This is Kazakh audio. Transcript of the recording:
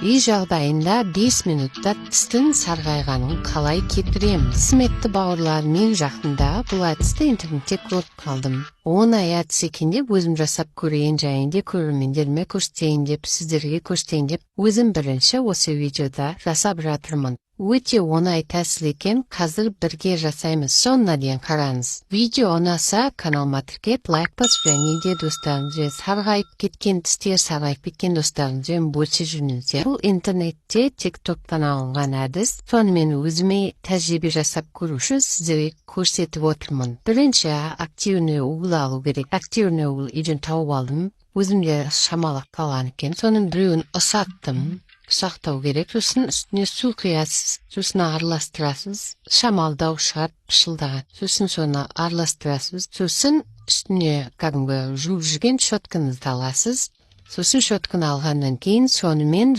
Үй жағдайында 5 минутта тістің сарғайғанын қалай кетіреміз? Құрметті бауырлар, мен жақында бұл әдісті интернетте көріп қалдым. Оңай әдіс екен деп, өзім жасап көрейін және де көрермендеріме көрсетейін деп, сіздерге көрсетейін деп, өзім бірінші осы видеода жасап жатырмын. Өте оңай тәсіл екен, қазір бірге жасаймыз. Соңына дейін қараңыз. Видео ұнаса, каналыма тіркеп, лайк басып және де достарыңызбен, сарғайып кеткен тістер сарғайып кеткен достарыңызбен бөлісе жүріңіздер. Бұл интернетте, Тик-Токтан алынған әдіс. Сонымен, өзіме тәжірибе жасап көру үшін сіздерге көрсетіп отырмын. Бірінші активный уголь алу керек. Активный уголь үйден тауып алдым. Өзімде шамалы қалған екен. Соның біреуін ұсаттым. Ұсақтау керек. Сосын үстіне су құясыз, сосын араластырасыз. Шамалы дауыс шығады, пышылдаған. Сосын соны араластырасыз. Сосын үстіне кәдімгі жуып жүрген щеткаңызды аласыз. Сосын щетканы алғаннан кейін сонымен